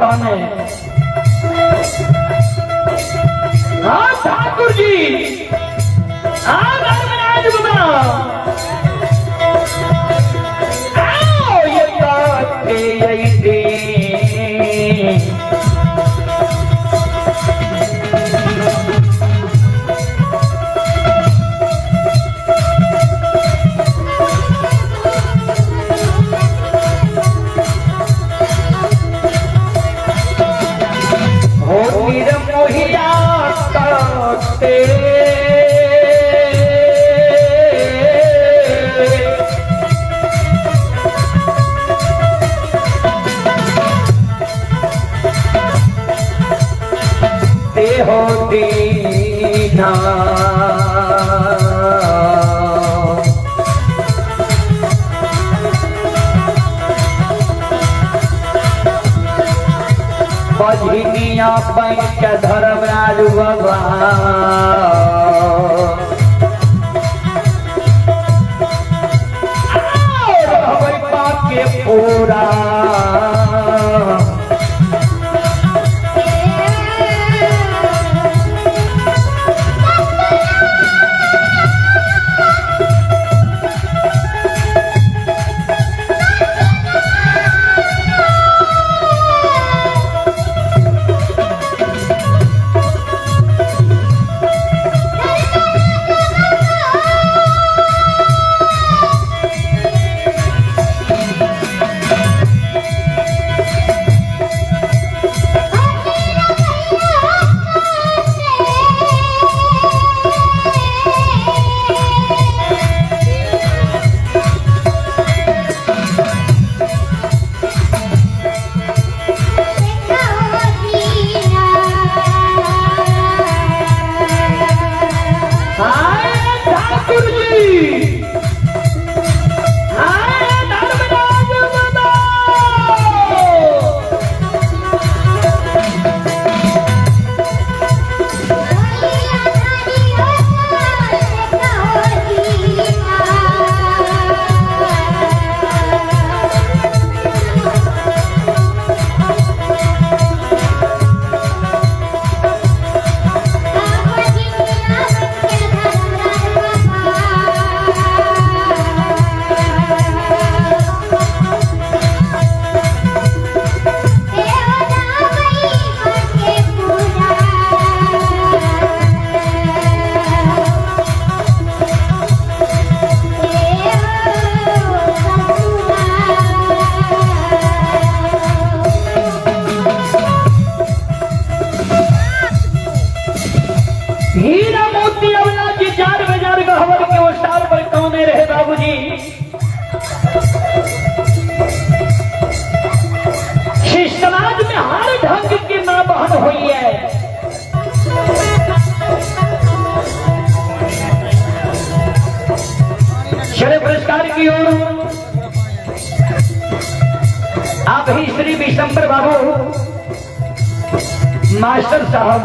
काने। हाँ ठाकुर जी, हाँ धर्मराज बाबा, आओ ये बात यही। हो निरमोहिया करते हो दीना। बजनिया बन के धर्मराज बाबा, रहबै पाके पूरा। हाय ठाकुर जी, हाय धर्मराज बाबा। हीरा मोती अवला जी चार बाजार गहवर के ओसार पर कौने रहे बाबूजी। श्री समाज में हर ढंग की मां बहन हुई है। चले पुरस्कार की ओर आप ही श्री विशंबर बाबू मास्टर साहब,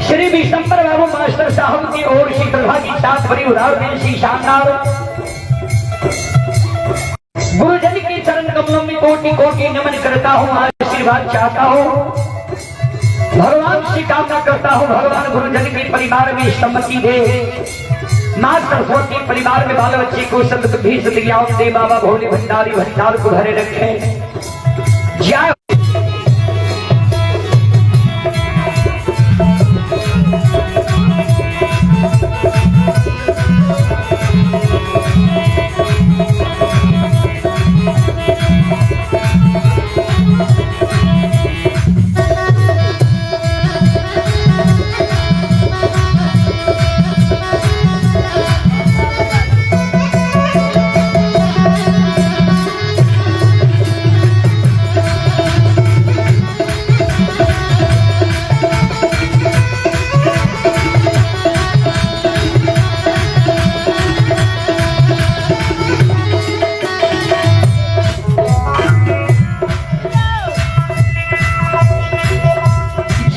श्री विशंबर बाबू मास्टर साहब की ओर से प्रभा की साथ बड़ी उदार में श्री शानदार गुरुजन के चरण कमलों में कोटि कोटि नमन करता हूँ, आशीर्वाद चाहता हूँ, भगवान से कामना करता हूँ, भगवान गुरुजन के परिवार में सम्मति दे, माँ सरस्वती परिवार में बाल बच्चे को सद्बुद्धि सद्ज्ञान दे, बाबा भोले भंडारी भंडार को भरे रखे। जय।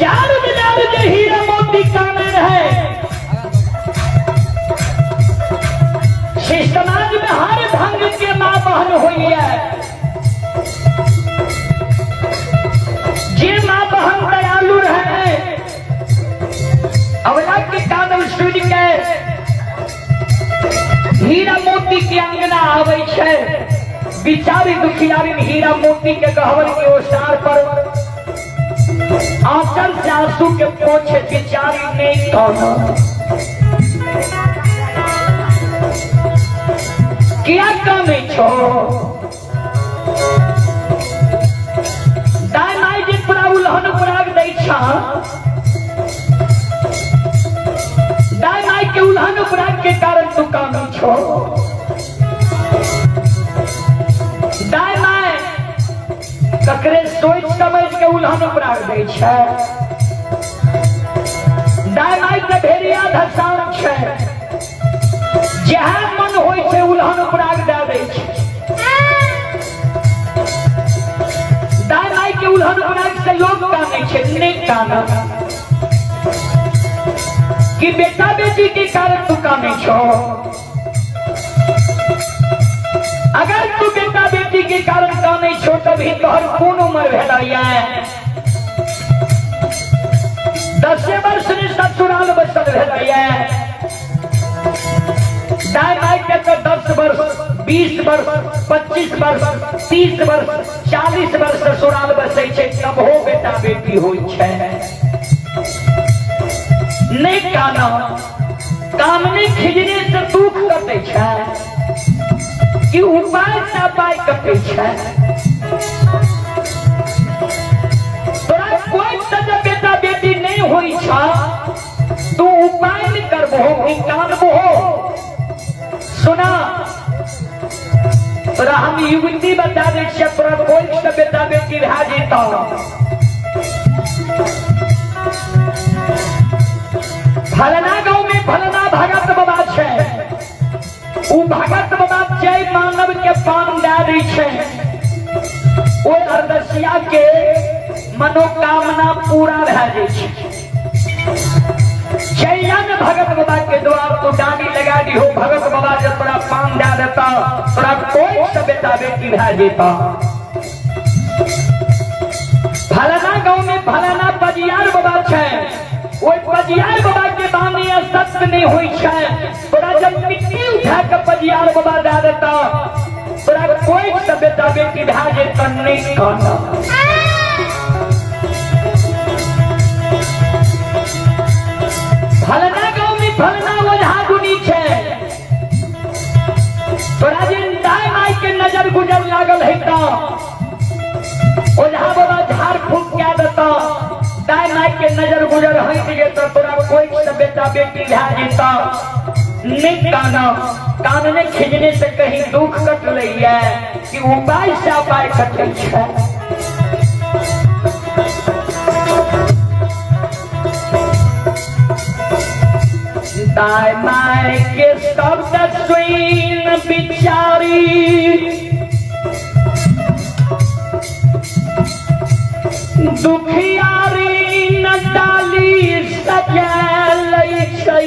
जार बाजार के हीरा मोती कानन है। समाज में हर ढंग के माँ बहन हुई है। हीरा मोती के अंगना आबै छै। बिचारी दुखियारी हीरा मोती के गहवर के ओसार पर आंचल से आंसू के पोछे। बिचारी नहीं कौन किया कानै छो? दाय माय जे तोरा उलहन उपराग दै छ, दाय माय के उलहन उपराग के कारण तू कानै छो? दाय माय ककरे सोच समझ के उलहन उपराग दै छै? दाय माय के भेड़िया धसान छै, जहाँ मन होइ छै उलहन उपराग दए दै छै। दाय माय के उलहन उपराग से लोग कानै छै। नहि कानऽ कि बेटा बेटी के कारण तू कानै छो? अगर तू बेटा बेटी के कारण कानै छो, तभी तोहर कोन उम्र भेल? 10 वर्ष ने ससुराल बसल भेल। दाय माय के तो 10 वर्ष, 20 वर्ष, 25 वर्ष, 30 वर्ष, 40 वर्ष ससुराल बसै छै, तब हो बेटा बेटी होइ छै। नहि काना। कामने खिजने से दुख कटै छै कि उपाय से पाय कटै छै? तोरा कोई से जब बेटा बेटी नहीं होइ छ, तू उपाय नहीं करबहो कि कानबहो? सुना, तोरा हम युवती बता दै छियै। तोरा कोई से बेटा बेटी भए जेतौ, फलना गांव में फलना भगत बाबा छै। उ भगत बाबा जय मानव के पान दए दै छै, ओहि अरदसिया के मनोकामना पूरा भए जाइ छै। जैया ने भगत बाबा के द्वार तो डाली लगा दी हो, भगत बाबा जब तोरा पान दए देता, तोरा कोई से बेटा बेटी भए जेता। फलाना गांव में फलाना पजियार बाबा छै, ओहि पजियार बाबा के बानी सत्य नहीं होइ छै। तोरा जब मिट्टी उठा के पजियार बाबा दए देता, तोरा कोई से बेटा बेटी भए जेतऽ। नहि कहना। फलना गांव में फलना ओझा गुनी छै। तोरा जे दाय माय के नजर गुजर लागल है तऽ ओझा बाबा झाड़ फूक कए देता, दाय माय के नजर गुजर हटि जेतऽ, तोरा कोई से बेटा बेटी भए जेतऽ। नहीं काना। कानने खिजने से कहीं दुख कटलैया कि उपाय से उपाय कटै छै? दाय माय के शब्द सुन बिचारी दुखियारी न डाली सजा लै छै।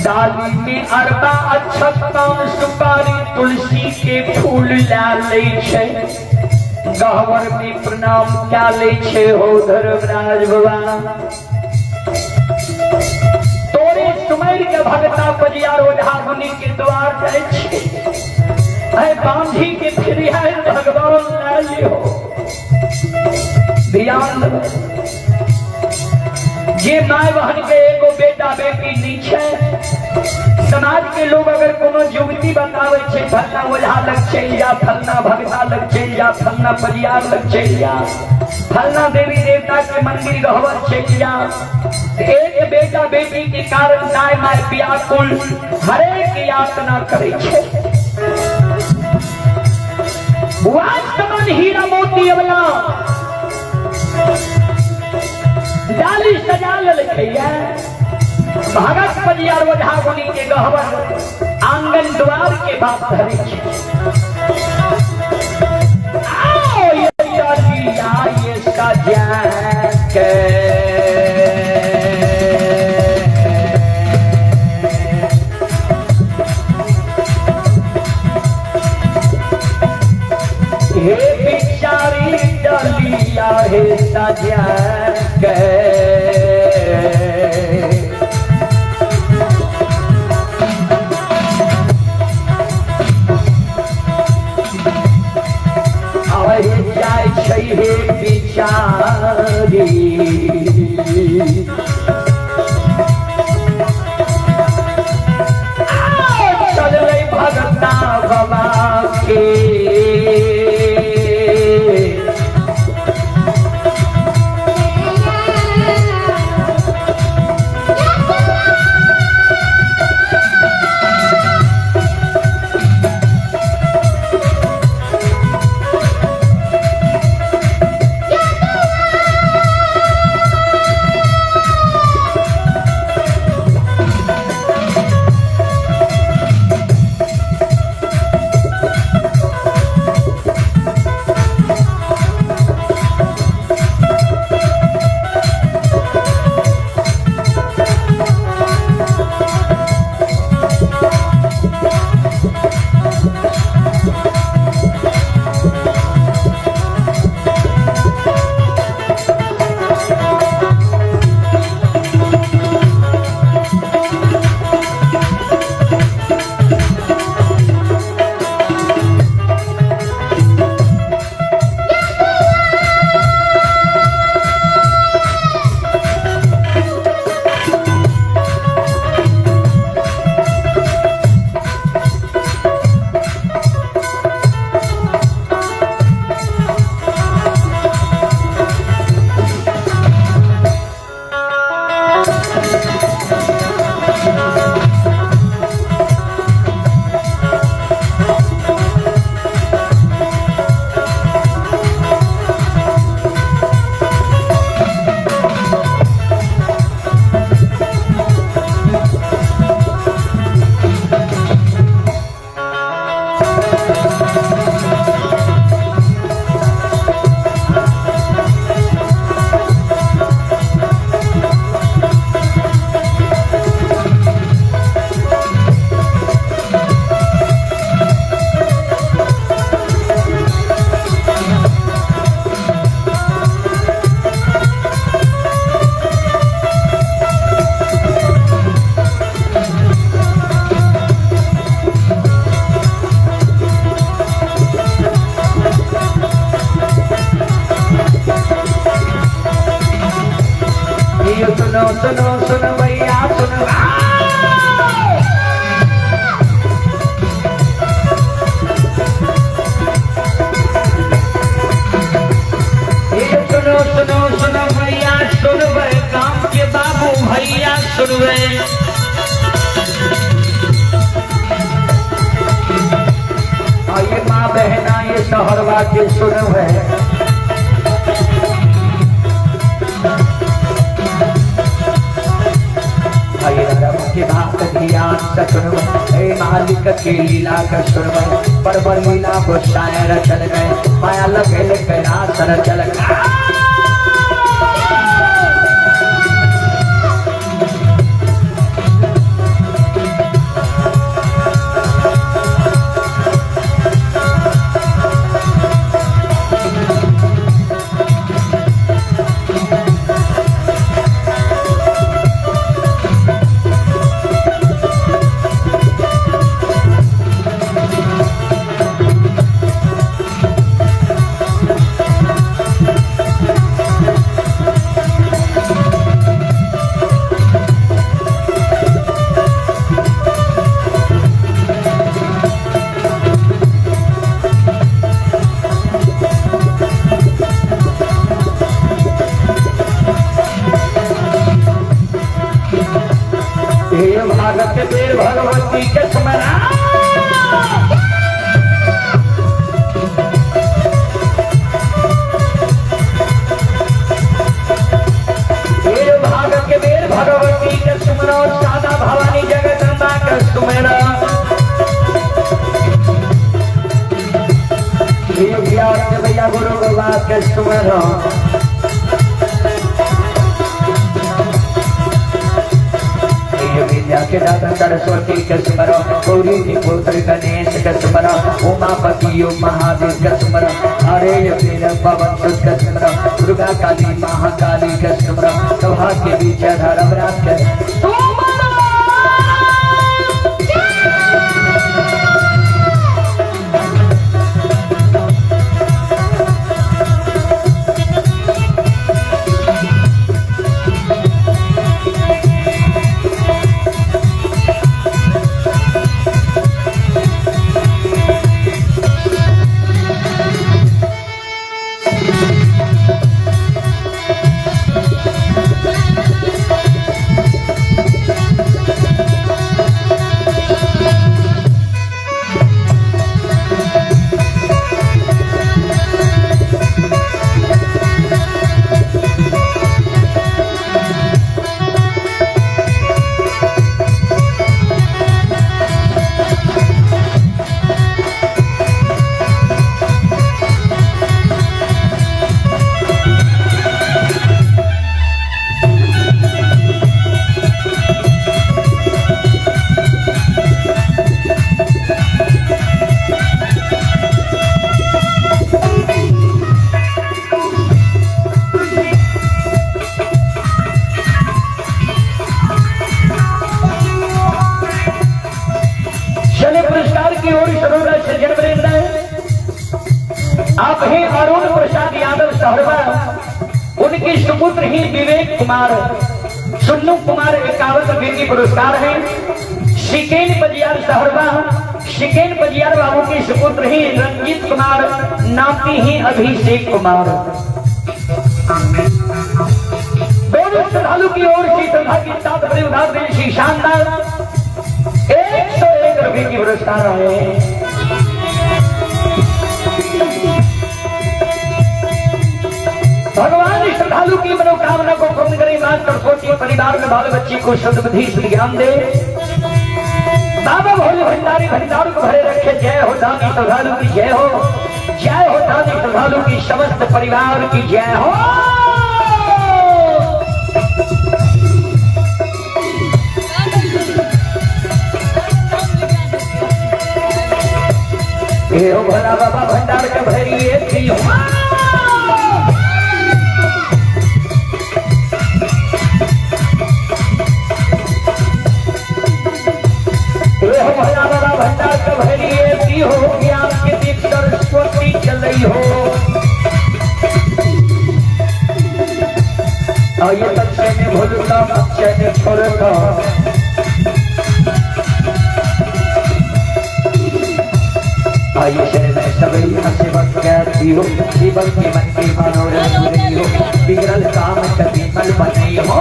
डाली में अरबा अक्षत पान सुपारी तुलसी के फूल ला लै छै, गहवर में प्रणाम क्या लै छै। हो धर्मराज बाबा, तोरे सुमैर के भगता पजियार ओझा मुनि के द्वार जाइ छै। अरे बांधी के फिर आयल भगवान ला लियो। ध्यान देबै, जे माय बहन के एगो बेटा बेटी नहीं छै, समाज के लोग अगर कोनो युवती बताबै छै, फलना ओझा लग चलि जा, फलना भगता लग चलि जा, फलना परियार लग चलि जा, फलना देवी देवता के मंदिर गहवर चलि जा, एक बेटा बेटी के कारण दाय माय व्याकुल हरेक यातना करै छै। वास्तवन हीरा मोती वाला डाली सजा लेलकैया। भगत परियार ओझा गुनी के गहवर आंगन द्वार के बात धरे छै। आओ ये डालिया ये सजा के हे बिचारी डलिया हे सजा के। सहरवा के सुनू है। के बात ध्यान से सुनू, हे मालिक के लीला का सुनू, पर लीला गोसाई रचल गए, माया लगल कैलाश रचल गए। हे भारत देव भगवती के स्मरण। हे भारत के वीर भगवती के सुमरो, सादा भवानी जगदम्बा के सुमरो। हे ज्ञान भैया गुरु बाबा के सुमरो। विद्या के दाता सरस्वती के सुमरो, गौरी के पुत्र गणेश के सुमरो, उमापति महादेव के सुमरो, हरे वीर पवन सुत के सुमरो, दुर्गा काली महाकाली के सुमरो, सभा के बीच धर्मराज के सुमरो। शनि पुरस्कार की ओर सरोरा सज्जन वृंद आप हैं अरुण प्रसाद यादव सहरवा, उनके सुपुत्र ही विवेक कुमार, सुन्नू कुमार 51 रुपए की पुरस्कार है। शिकेन बजियार सहरवा, शिकेन बजियार बाबू के सुपुत्र ही रंजीत कुमार, नाती ही अभिषेक कुमार। दोनों श्रद्धालु की ओर से श्रद्धा की साथ बड़े उदार दिल से शानदार 101 रुपए की पुरस्कार आए। भगवान श्रद्धालु की मनोकामना को पूर्ण करे, मां सरस्वती परिवार में बाल बच्चे को सद्बुद्धि ज्ञान दे। बाबा भोले भंडारी भंडार को भरे रखे। जय हो दानी श्रद्धालु की जय हो, जय हो दानी श्रद्धालु की समस्त परिवार की जय हो। हे हो भोला बाबा भंडार के भरिए थी हो। हे हो भोला बाबा भंडार के भरिए थी हो, ज्ञान के दीप सरस्वती चलई हो। और ये बच्चे ने भूलता बच्चे ने छोड़ता, आयुष में सबैया सेवक कहती हो, सेवक के मन के मनोरथ रही हो, बिगड़ल काम कभी मल बनई हो।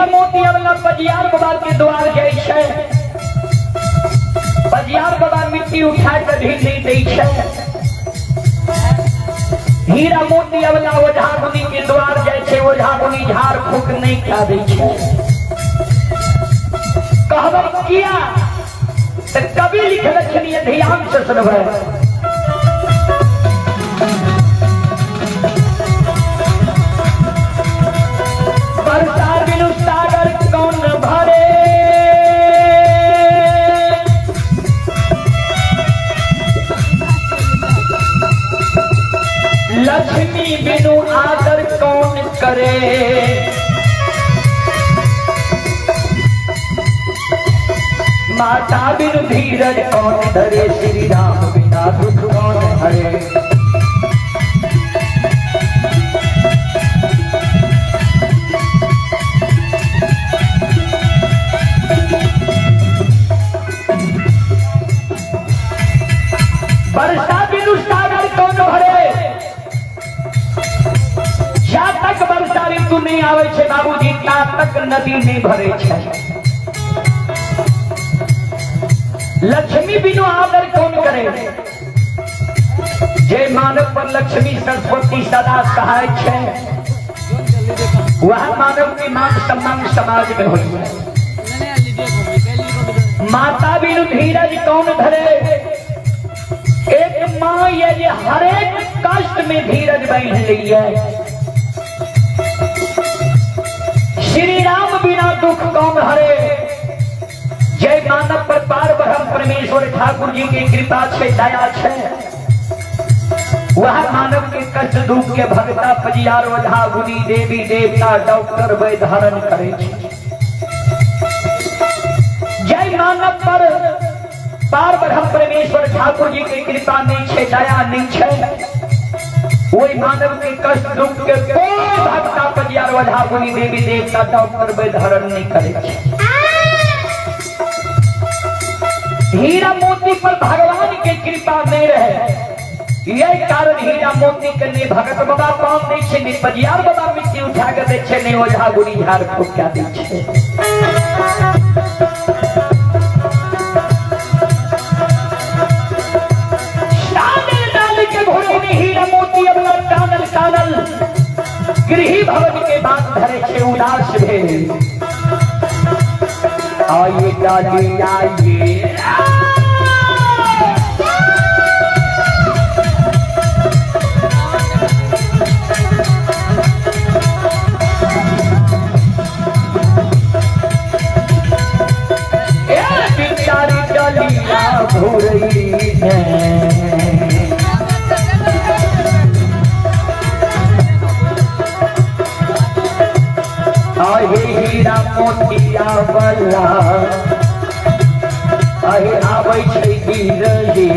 मोती अवला पजियार बाबा के द्वार जाइ छै, पजियार बाबा मिट्टी उठा के ढील नहि दै छै। हीरा मोती अवला ओझा मुनि के द्वार जाइ छै, ओझा मुनि झाड़ फूक नहि कए दै छै। कहबै किया? तऽ कवि लिखलखिन, ये ध्यान से सुनबै। वर्षा बिनु सागर कौन भरे, लक्ष्मी बिनु आदर कौन करे, माता बिनु धीरज कौन धरे, श्री राम बिना दुख कौन हरे। वर्षा बिनु सागर कौन भरे। जा तक वर्षा ऋतु नहीं आवे छे बाबूजी, ता तक नदी नहीं भरे छे। लक्ष्मी बिनु आदर कौन करे। जे मानव पर लक्ष्मी सरस्वती सदा सहाय छे, वह मानव के मान सम्मान समाज में होई है। माता बिनु धीरज कौन धरे। एक माँ ये जे हरेक कष्ट में धीरज बांध ली है। श्री राम बिना दुख कौन हरे। जय मानव पर पार ब्रह्म परमेश्वर ठाकुर जी की कृपा छे, दया छे, वह मानव के कष्ट दुख के भगता पजियार ओझा गुनी देवी देवता डॉक्टर वैद्य हरण करे छे। जय मानव पर पार ब्रह्म परमेश्वर ठाकुर जी के कृपा नहीं छे, दया नहीं छे, वही मानव के कष्ट दुख के कोई भगता पजियार ओझा गुनी देवी देवता डॉक्टर वैद्य हरण नहीं करे छे। हीरा मोती पर भगवान के कृपा नहीं रहे, यही कारण हीरा मोती के नहीं भगत बाबा पान दै छे, नहीं पजियार बाबा मिट्टी उठा के दै छे, नहीं ओझा गुनी झाड़ फूक के दै छे। शामिल डाल के घोड़े में हीरा मोती अबला कानल कानल गृही भवन के बात धरे छे उदास भेल। आइए डाली आइए, ए बिचारी डलिया घुरई है। आहे हीरा मोतिया वाला आहे आबै छै गिरही।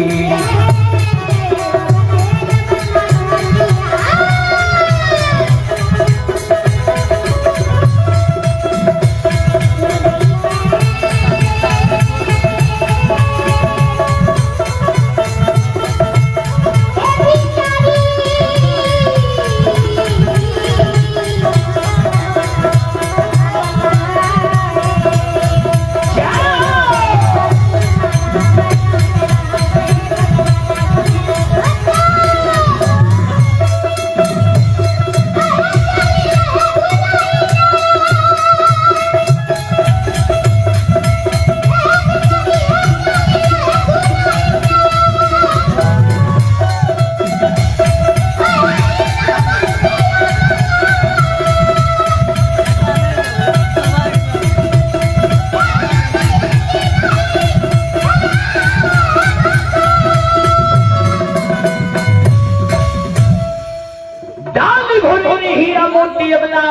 डाली घोड़ी हीरा मोती अपना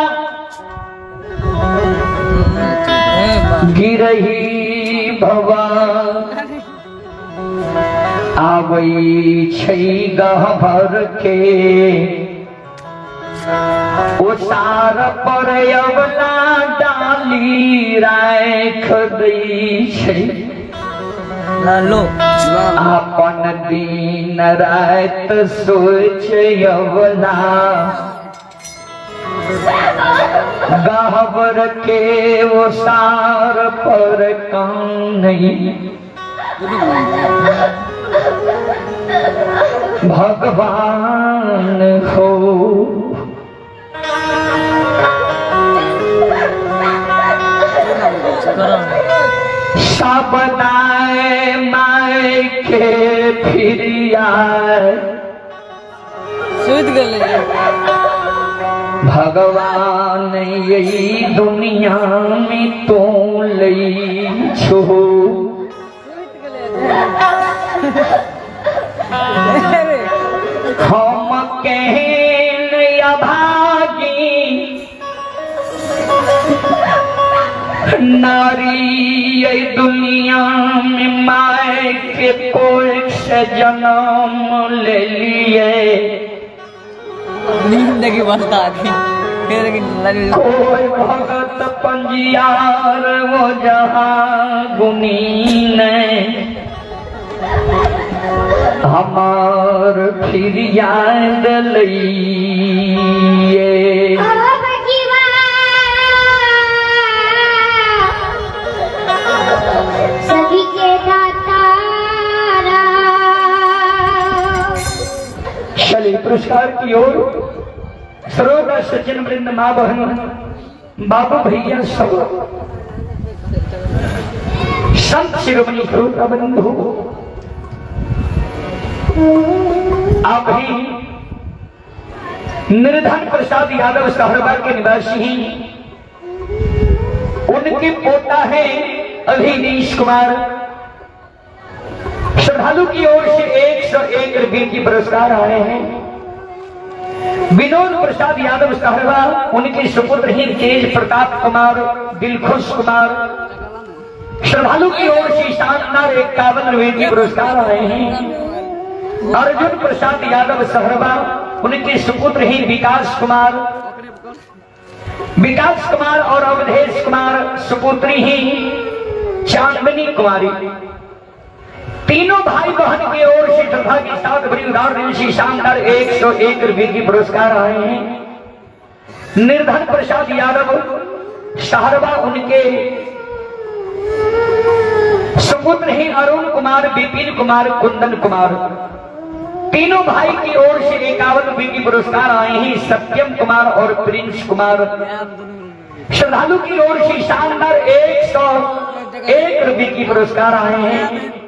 गिरही भवन आबै छै गहबर के ओसार पर अवला डाली राख दै छै। लालो अपन दिन रात सोच अवला गहबर के वो सार पर नहीं भगवान हो। सब दाए माए के फिर आए सुति गेलै। भगवान यही दुनिया में तो लई छो। हम कहन अभागी नारी ये दुनिया में माए के कोख से जन्म ले लिए। नींद देखी बसता फिर लालू। कोई भगत पंजियार वो जहां गुनी ने हमार फिर याद लइए। सभी के दाता। चलिए पुरस्कार की ओर श्रोता सज्जन वृंद, माँ बहन, बाबू भैया, सब संत शिरोमणि श्रोता बंधु, आप ही निर्धन प्रसाद यादव सहरवा के निवासी हैं। उनके पोता है अभिनीश कुमार। श्रद्धालु की ओर से 101 रुपये की पुरस्कार आए हैं। विनोद प्रसाद यादव सहरवा, उनके सुपुत्र ही तेज प्रताप कुमार, दिलखुश कुमार। श्रद्धालु की ओर से शानदार 51 रुपये की पुरस्कार आए हैं। अर्जुन प्रसाद यादव सहरवा, उनके सुपुत्र ही विकास कुमार, विकास कुमार और अवधेश कुमार, सुपुत्री ही चांदनी कुमारी। तीनों भाई बहन की ओर से श्रद्धा के साथ बड़ी उदार दिल से शानदार 101 रुपये की पुरस्कार आए हैं। निर्धन प्रसाद यादव सहरवा, उनके सुपुत्र ही अरुण कुमार, विपिन कुमार, कुंदन कुमार। तीनों भाई की ओर से 51 रुपये की पुरस्कार आए हैं। सत्यम कुमार और प्रिंस कुमार। श्रद्धालु की ओर से शानदार 101 रुपये की पुरस्कार आए हैं।